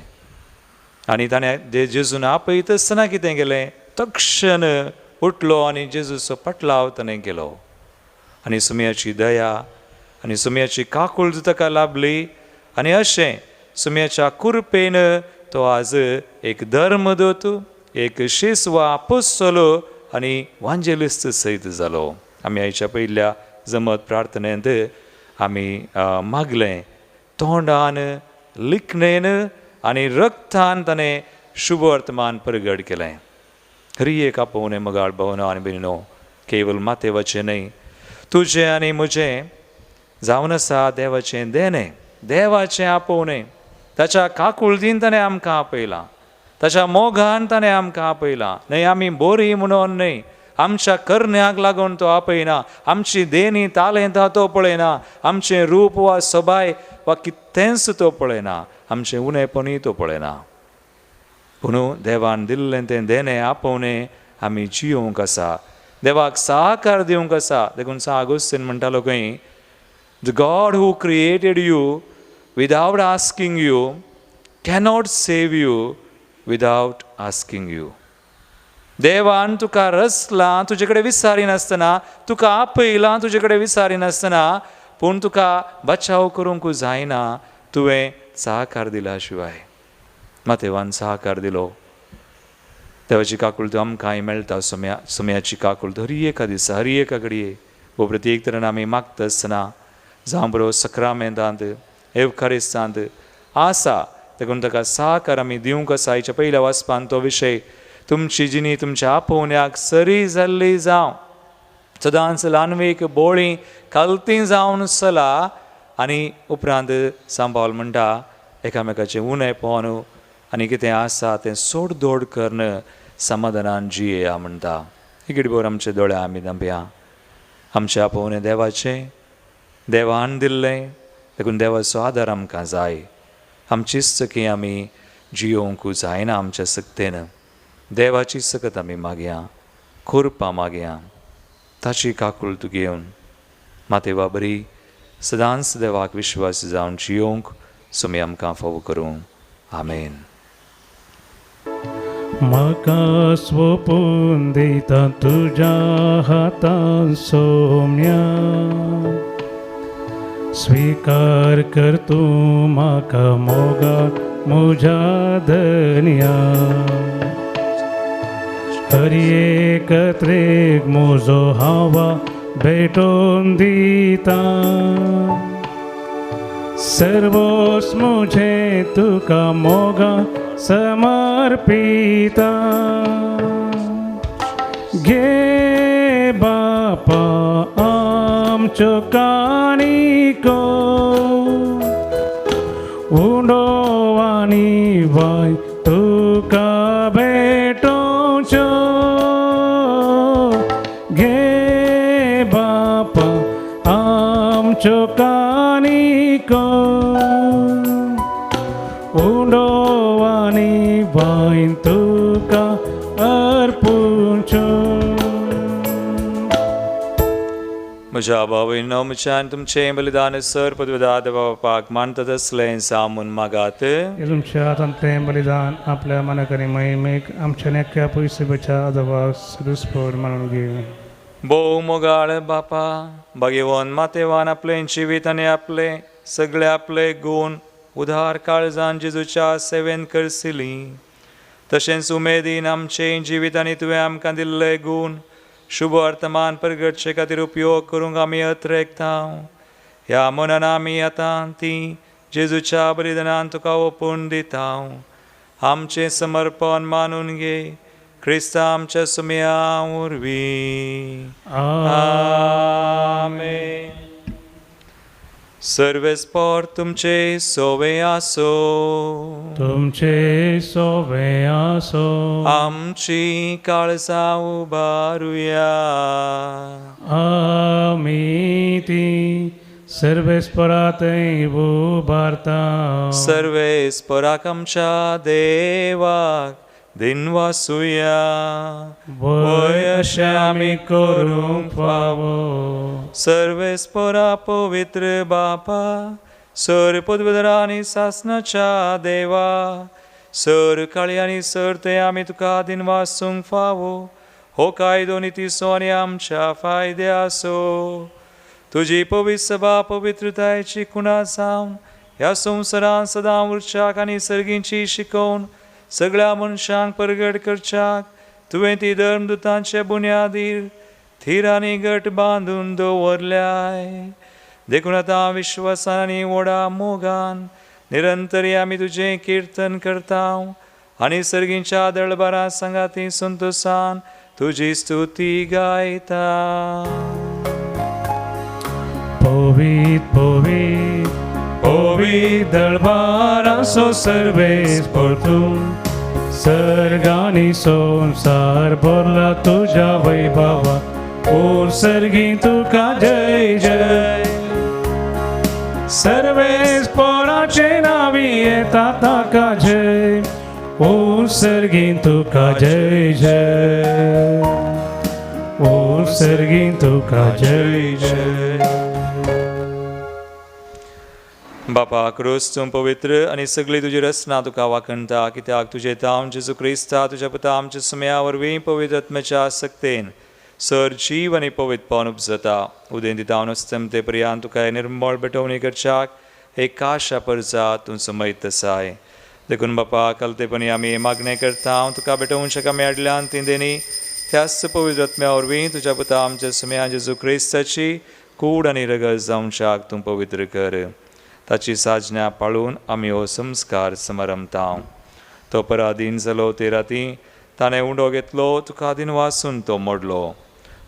आनी ताणें जेजून आपयता आसतना कितें केलें, तक्षण उठलो आनी जेजूचो पटलाव ताणें केलो. आनी सुम्याची दया आनी सुम्याची काकूळ ताका लाभली. आनी अशें सुम्याच्या कुरपेन तो आज एक धर्मदूत, एक शीस वा आपोस्तल आनी वांजेलिस्त सयत जालो. आमी आयच्या पयल्या जमत प्रार्थनेंत आमी मागलें, तोंडान, लिखणेन आनी रक्तान ताणें शुभ वर्तमान परगट केलें. हरी एक आपोवणें मोगाळ भावना आनी भयणीनो, केवल मातेवाचें न्हय, तुजें आनी म्हजें जावन आसा देवाचें देणें, देवाचें आपोवणें. ताच्या काकुळतीन ताणें आमकां आपयलां, ताच्या मोगान ताणें आमकां आपयलां. न्हय आमी बोरी म्हणून न्हय, आमच्या करण्याक लागून तो आपयना, आमची देणी तालेंतां तो पळयना, आमचें रूप वा सोबाय वा कितेंच तो पळयना, आमचें उणेपणूय तो पळयना. पूण देवान दिल्लें तें देणें आपोवणें आमी जियोवंक आसा, देवाक साकार दिवंक आसा. देखून सा आगोस्तीन म्हणटालो खंय, the God who created you without asking you cannot save you without asking you. देवान तुका रचलां तुजे कडेन विचारिनासतना, तुका आपयलां तुजे कडेन विचारिनासतना, पूण तुका बचाव करूंक जायना तुवें साकार दिला शिवाय. मातेवान साकार दिलो. देवाची काकूळ आमकांय मेळटा. सुम्याची काकूळ हर एका दिसा, हर एका घडये वो प्रत्येक तरेन आमी मागता आसतना, जावं बरो सक्रामेंतांत, एवखारिस्तांत आसा, देखून ताका साकार आमी दिवंक आसा. आयच्या पयल्या वाचपान तो विशय, तुमची जिणी तुमच्या आपोवण्याक सरी जाल्ली जावं, सदांच ल्हानवेक बोळी खालती जावन चला. आनी उपरांत सांबावल म्हणटा, एकामेकाचें उणेपण आनी कितें आसा तें सोडदोड करून समाधानान जियेया म्हणटा. इकडे आमचे दोळे आमी धांपया. आमचें आपोवणें देवाचें, देवान दिल्लें, देखून देवाचो आदार आमकां जाय. आमचीच सकी आमी जियोवंक जायना आमच्या सक्तेन, देवाची सकत आमी मागया, कृपा मागया, ताची काकूळ तूं घेवन मातेवा बरी सदांच देवाक विश्वास जावन जियोवंक सुमी आमकां फावो करूं. आमेन. म्हाका स्वपून दिता तुज्या हातान सोम्या, स्वीकार कर तूं म्हाका मोगा म्हज्या धनया. हर एकत्रेक म्हजो हावा भेटोवन दिता सर्वोस मुझे तुका मोगा समर्पिता घे बापा आमच्यो काणिको उंडो आनी वाय तुका भेटोवच्यो घे बापा आमच्यो काणिको उंडो आनी वाय तुका अर्पुच्यो. म्हज्या भावयनो म्हज्यान तुमचें बलिदान सर पदवेदाद बापाक मानतात असलें सामून मागात. तुमच्या हातांतलें बलिदान आपल्या मनाक आनी महिमेक आमच्या नेक्या पयसुपेच्या आदोबाक सदुस्फोर मानून घे. भोव मोगाळ बापा भाग्यवन मातेवान आपलें जिवीत आनी आपले सगळे आपले गूण उदार काळजान जेजूच्या सेवेन करसिली तशेंच उमेदीन आमचें जिवीत आनी तुवें आमकां दिल्ले गूण शुभ वर्तमान परगटचे खातीर उपयोग करूंक आमी अत्रेकता. ह्या मनान आमी आतां ती जेजूच्या बलिदानान तुका ओपून दिता. आमचें समर्पण मानून घे क्रिस्ता आमच्या सुमया वरवीं. आमेन. सर्वेस्पोर तुमचे सोवे आसो. तुमचे सोवे आसो. आमची काळजां उबारुया. आमी ती सर्वेस्परातय उबारता. सर्वेस्पराक आमच्या देवाक दिनवासुया. वय अशें आमी करूंक फावो. सर्वेस्परा पवित्र बापा सर पदवेदरा आनी सासनाच्या देवा सर काळी आनी सर ते आमी तुका दिनवासूंक फावो. हो कायदो नितीचो आनी आमच्या फायद्याचो. तुजी पवित्र सभा पवित्रतायेची खुणा जावन ह्या संवसारांत सदां उरच्याक आनी सर्गींची शिकोवन सगळ्या मनशांक परगट करच्याक तुवें ती धर्मदुतांचे बुन्यादीर थीर आनी घट बांदून दवरल्याय. देखून आतां विश्वासान आनी व्हडा मोगान निरंतरी आमी तुजें किर्तन करता आनी सर्गींच्या दळबारा सांगाती संतोसान तुजी स्तुती गायता. पवित्र पवित्र पवित्र दळबाराचो सर्वेस्पर तूं सर्गानी संवसार भरला तुज्या वैभवा ओ सर्गी तुका जय जय. सर्वेस्पराचे नावी येता ताका जय ओ सर्गी तुका जय जय ओ सर्गी तुका जय जय. बापा क्रूस तूं पवित्र आनी सगळी तुजी रचना तुका वाखणटा कित्याक तुजें ताम जेजू क्रिस्ता तुज्या पुता आमच्या सुमया वरवीं पवित्र आत्म्याच्या सक्तेन सर जीव आनी पवित्रपण उपजता. उदेंती तावन अस्तमते पर्यंत तुका निर्मळ भेटवणी करच्याक एक आशा परजा तूं समयत आसाय. देखून बापा कलतेपणी आमी मागणें करता तुका भेटोवंक आमी हाडल्यान ती देणी त्याच पवित्र आत्म्या वरवीं तुज्या पुता आमच्या सुमया जेजू क्रिस्ताची कूड आनी रगत जावच्याक तूं पवित्र कर. ताची साजण्या पाळून आमी हो संस्कार समारंभता. तो पराधीन जालो ते राती ताणें उंडो घेतलो तुका दिन वासून तो मोडलो.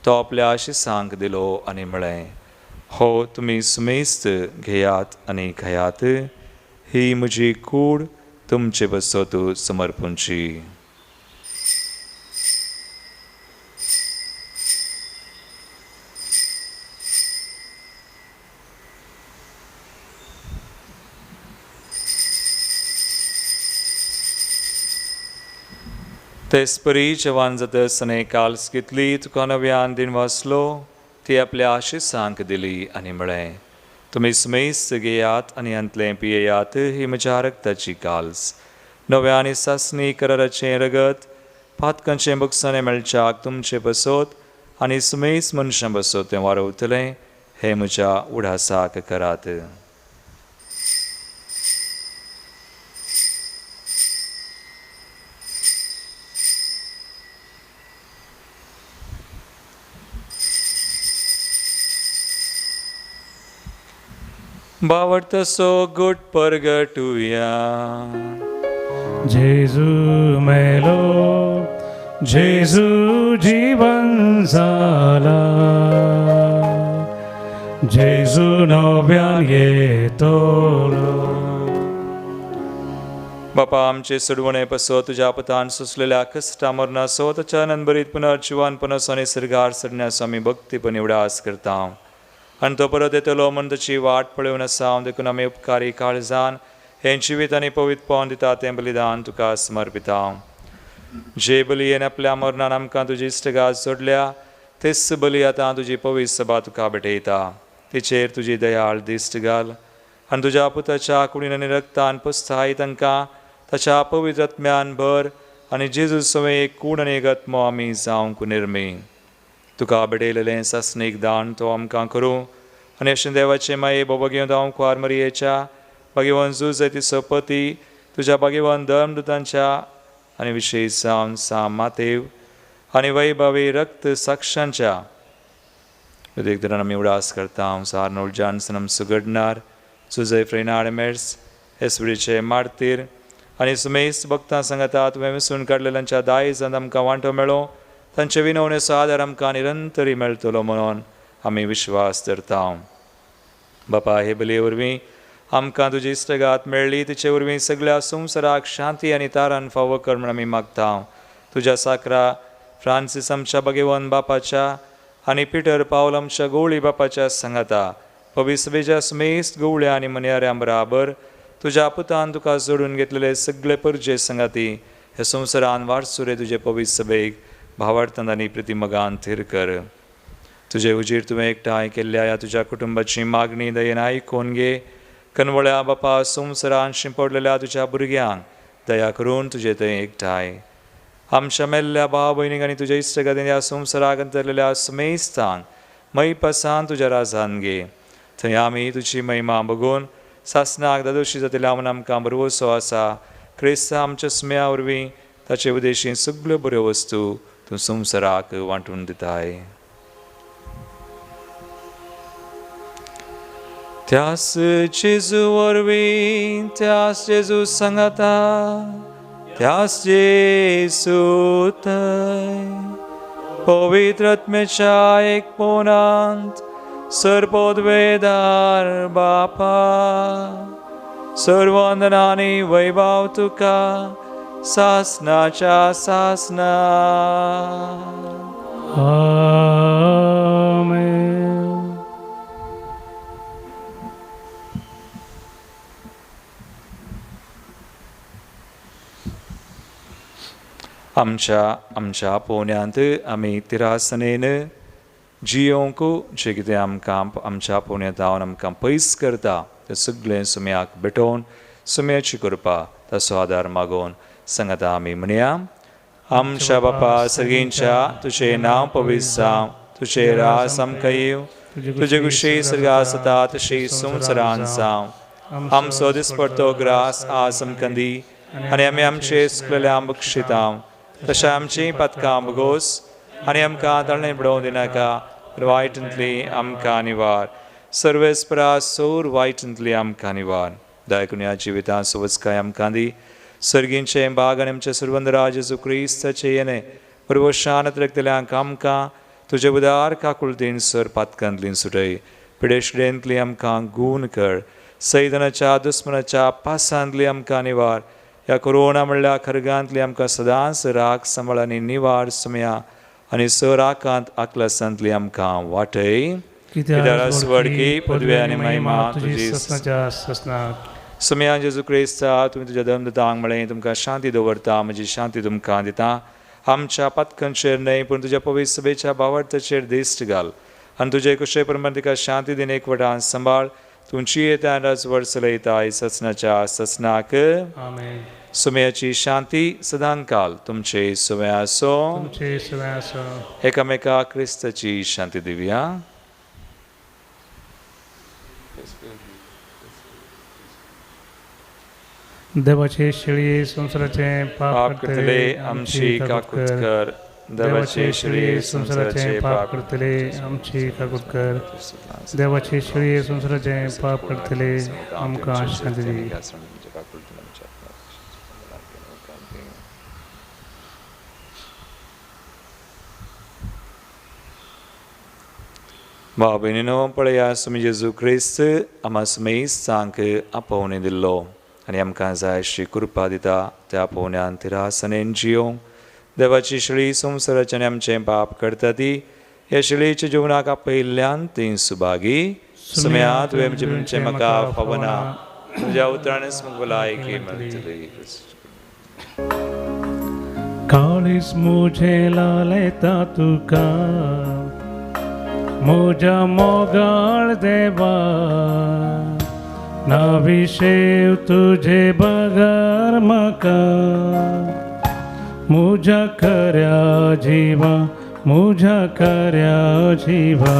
तो आपल्या आशिसांक दिलो आनी म्हळें हो तुमी सुमेस्त घेयात आनी खायात ही म्हजी कूड तुमचे बसत समर्पूंची. तेचपरी जेवान जातस आनी काल्स घेतली तुका नव्यान दिन वाचलो ती आपल्या आशिसांक दिली आनी म्हळें तुमी सुमेस्त घेयात आनी हांतलें पियेयात ही म्हज्या रक्ताची काल्स नव्या आनी सासणी कराराचें रगत पातकांचें बगसाणें मेळच्याक तुमचे बसोत आनी सुमेस्त मनशां बसोत तें वारवतलें हें म्हज्या उडासाक करात. भावार्थाचो गोट परगटुया. जेजू मेलो, जेजू जीवन जाला, जेजू नव्यान येतलो. बापा आमचे सोडवणे पसो तुज्या पतान सोंसलेल्या कश्टा मरणाचो ताच्या आनंदभरीत पुनर्जिवानपणाचो आनी सर्गार सरण्याचो आमी भक्तीपण उडास करता. आनी तो परत येतलो म्हूण ताची वाट पळोवन आसा. देखून आमी उपकारी काळजान हें जिवीत आनी पवित्रपण दिता तें बलिदान तुका समर्पिता. जे बलयेन आपल्या मरणान आमकां तुजी इश्टगात जोडल्या तेच बली आतां तुजी पवित्र सभा तुका भेटयता. तिचेर तुजी दयाळ दिश्ट घाल आनी तुज्या पुताच्या कुडीन आनी रक्तान पुस्ताय तांकां ताच्या पवित्र आत्म्यान भर आनी जेजू सवें एक कूड आनी एक आत्मो आमी जावंक निर्मी. तुका भेटयलेलें सासणीक दान तो आमकां करूं आनी अशें देवाचें माये भोगेवन हांव कुवार मरियेच्या भाग्यवान जुझ तिचो पती तुज्या भाग्यवान धर्मदूतांच्या आनी विशेश जावन सा मातेव आनी वैभवी रक्त साक्षांच्या उदेक आमी उडास करता. हांव आर्नोल्ड जॉन्सन आमचो घडणार सुजय फ्रेनाड मेर्स एसवीचे मार्तीर आनी सुमेस भक्तां सांगाता तुवें विसून काडलेल्यांच्या दायजांत आमकां वांटो मेळो तांचे विनवणेचो आदार आमकां निरंतरी मेळटलो म्हणून आमी विश्वास धरता. बापा हे बलये वरवीं आमकां तुजी इश्टगात मेळ्ळी तिचे वरवीं सगळ्या संवसाराक शांती आनी तारान फावो कर म्हूण आमी मागता. तुज्या साकरा फ्रांसीस आमच्या भगेवन बापाच्या आनी पिटर पावल आमच्या गवळी बापाच्या सांगाता पविसभेच्या सुमेस्त गवळ्या आनी मनयाऱ्यां बराबर तुज्या पुतान तुका जोडून घेतलेले सगळे परजे सांगाती हे संवसारान वारसुरे तुजे पविसभेक भावार्थान आनी प्रतिमगान थीर कर. तुजे उजीर तुवें एकठांय केल्ल्या ह्या तुज्या कुटुंबाची मागणी दयेन आयकून घे. कनवळ्या बापा संवसारान शिंपडलेल्या तुज्या भुरग्यांक दया करून तुजे थंय एकठांय आमच्या मेल्ल्या भाव भयणीक आनी तुज्या इश्टगातीन ह्या संवसाराक अंतरलेल्या सुमेस्तांक मैपासान तुज्या राजान घे. थंय आमी तुजी महिमा बघून सासनाक दादोशी जातल्या म्हूण आमकां भरवसो आसा. क्रिस्त आमच्या सुम्या वरवीं ताचे उदेशी सगळ्यो बऱ्यो वस्तू तूं संवसाराक वांटून दिताय. त्यास जेजू वरवीं त्यास जेजू सांगाता त्यास जेजू थंय पवित्र आत्म्याच्या एकपणांत सर्वोद्वेदार बापा सर्वंदनानी वैभव तुका सासनाच्या सासना. आमेन. आमच्या आमच्या पोन्यांत आमी तिरासनेन जियोंक जें कितें आमकां आमच्या पोन्यांत जावन आमकां पयस करता तें सगळें सुम्याक भेटोवन सुम्याची करपा ताचो आदार मागोवन सांगाता आमी म्हणया. आमच्या बापा सगळींच्या तुजें नांव पवित्र जावं, तुजें रास आमकां येवं, तुजे कुशी सर्गां आसता तशी संवसारान जावं. आमचो दिसपडतो ग्रास आज आमकां दी आनी आमी आमचे चुकलेल्या बक्षितां तशें आमचीं पातकां भोगोस आनी आमकां ताळणें पडोवं दिनाका, वायटांतली आमकां निवार. सर्वेस्परा सोर वायटांतली आमकां निवार. दया ह्या जिवितांत सोवचकाय आमकां दी. सर्गींचें भाग आनी आमचे सर्वंदराज जेजू क्रिस्ताचें येणें परवशान रक्तल्यांक आमकां तुजे उदार काकुळतीन सर पातकांतली सुटय. पिडेशडेंतली आमकां गूण कर. सैदनाच्या दुस्मनाच्या पासांतली आमकां निवार. ह्या कोरोना म्हणल्या खरगांतली आमकां सदांच राख सांबाळ आनी निवार सुमया आनी स राखांत आकलासांतली आमकां वाटय. कित्याक वडकी पदवी आनी महिमा तुजी सुमया जेजू क्रिस्ता तुमी तुज्या धर्मदूतांक म्हळें तुमकां शांती दवरता, म्हजी शांती तुमकां दिता. आमच्या पातकांचेर न्हय पूण तुज्या पवित्र सभेच्या भावार्थाचेर दिश्ट घाल आनी तुजे कुशे प्रमाण तिका शांती दिन एकवटान सांबाळ. तुमची येता राजवट चलयता ससनाच्या ससनाक. सुम्याची शांती सदांकाल तुमचे सुवे आसो. एकामेका क्रिस्ताची शांती दिवया. देवाचे शेळी संवसाराचे पाप करतले आमची काकूत कर. देवाचे शिळये संवसाराचें पाप करतले आमची काकूत कर. देवाचे शिळये संवसाराचें पाप करतले आमकां शांती दी. भाव भयणीनो, पळया सुमी जेजू क्रिस्त आमा सुमेस्तांक आपोवणें दिल्लो आनी आमकां जाय अशी कृपा दिता. त्या आपोवण्यान तिरासनेन जियोंक देवाची शिळी संवसाराचें आनी आमचें पाप करता ती ह्या शिळीच्या जिवनाक आपयिल्ल्यान ती सुभागी सुम्या. तुवें म्हजें म्हाका फावना, तुज्या उतरानच म्हाका भलायकी मेळटली. काळीज म्हजें लालयता तुका म्हज्या मोगाळ देवा, नाविशेव तुजे बगर म्हाका म्हज्या खऱ्या जिवा, म्हज्या खऱ्या जिवा.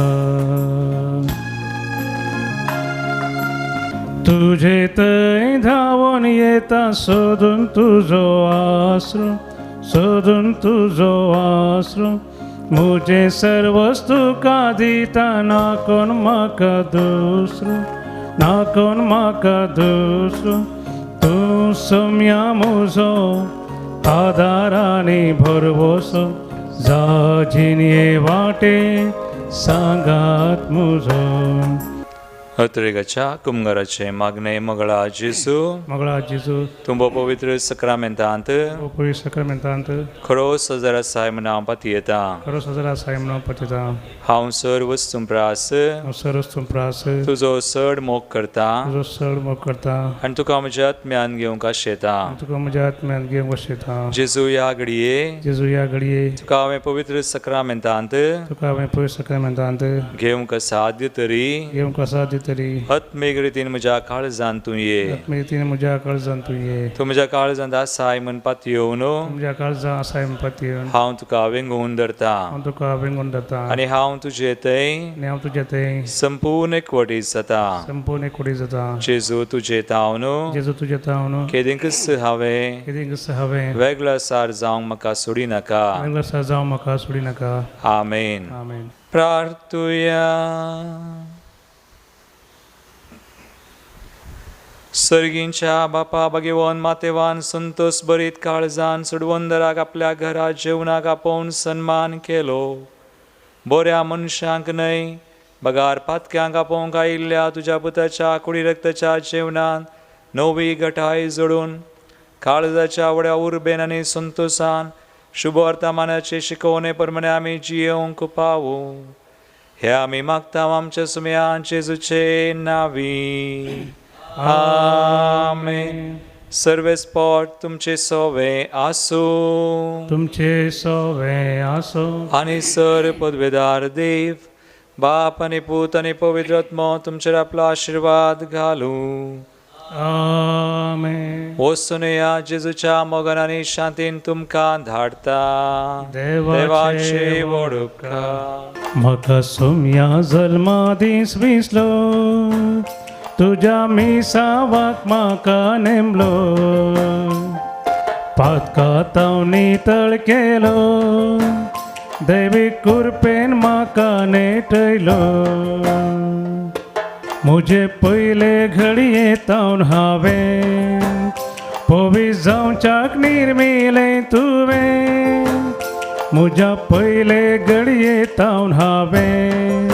तुजे थंय धांवून येता सोदून तुजो आसरो, सोदून तुजो आसरो. म्हजें सर्वस तुका दिता, ना कोण म्हाका दुसरो, ना कोण म्हाका दुसरो. तूं सोम्या म्हजो आदार आनी भरवसो, जा जिणये वाटे सांगात म्हजो. अत्रेगाच्या कुमगाराचें मागणें. मगळा जेजू, मगळा जेजू, तुमचो पवित्र सक्रामेंतांत, पवित्र सक्रामेंतांत खरो सजर आसाय म्हूण हांव पातयेतां, खरो सजर आसाय म्हूण हांव पातयेतां. हांव सर वस्तूं प्रास, हांव सर वस्तूं प्रास, तुजो चड मोग करता, तुजो चड मोग करता आनी तुका म्हज्या आत्म्यान घेवंक आशेतां, तुका म्हज्या आत्म्यान घेवंक आशेतां. जेजू ह्या घडये, जेजू ह्या घडये, तुका हांवें पवित्र सक्रामेंतांत, तुका हांवें पवित्र सक्रामेंतांत घेवंक असाध्य तरी, घेवंक असाध्य तरी, आत्मीक रितीन म्हज्या काळजांत तूं ये, आत्मीक रितीन म्हज्या काळजांत तूं ये. तूं म्हज्या काळजांत आसाय म्हूण पातयेवन, म्हज्या काळजांत आसाय म्हूण पातयेवन, हांव तुका वेंगोवन धरता, हांव तुका वेंगोवन धरता आनी हांव तुजे थंय, आनी हांव तुजे थंय संपूर्ण एकवटीत जाता, संपूर्ण एकवटीत जाता. जेजू तुजे तावन, जेजू तुजे तावन, केदींकच हांवें, केदींकच हांवें वेगळो सार जावंक म्हाका सोडी नाका, वेगळो सार जावंक म्हाका सोडी नाका. आमेन. आमेन. प्रार्थुया. सर्गींच्या बापा भगवान मातेवान संतोष बरीत काळजान सुडवंदराक आपल्या घरा जेवणाक आपोवन सन्मान केलो. बऱ्या मनशांक न्हय बगार पातक्यांक आपोवंक आयिल्ल्या तुज्या पुताच्या कुडी रक्ताच्या जेवणान नवी घटाय जोडून काळजाच्या व्हड्या उर्बेन आनी संतोशान शुभ वर्तमानाचे शिकवणे प्रमाणे आमी जियेवंक पावूं. हे आमी मागता आमच्या सुम्यान जेजूचे नावी. आमेन. सर्वेस पोट तुमचे सोवे आसूं, तुमचे सोवे आसूं. आनी सर पदवेदार देव बाप आनी पूत आनी पवित्र आत्मो तुमचेर आपलो आशिर्वाद घालूं. आमेन. वचून जेजूच्या मोगान आनी शांतीन तुमकां धाडटा. देवाचे व्हड उपकार. म्हाका सोम्या जल्मा दीस विसलो, तुज्या मिसावाक म्हाका नेमलो, पातकातांव नितळ केलो, दैवीक कृपेन म्हाका नेटयलो. म्हजे पयले घडये तावन हांवें पवीस जावच्याक निर्मिलें तुवें, म्हज्या पयले घडये तावन हांवें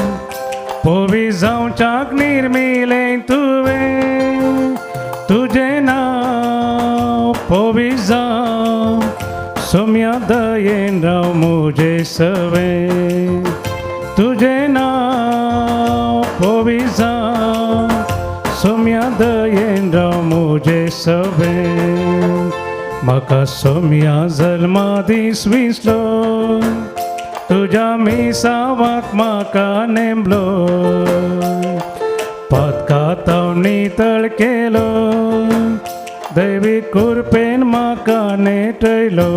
पवीस जावच्याक निर्मिलें तुवें. तुजें नांव पवीस जावं, सोम्या दयेन राव म्हजे सवें. तुजें नांव पवीस जावं, सोम्या दयेन राव म्हजे सवें. म्हाका सोम्या जल्मा दीस विसलो, तुज्या मिसावाक म्हाका नेमलो, पातकातांव नितळ केलो, दैवीक कृपेन म्हाका नेटयलो.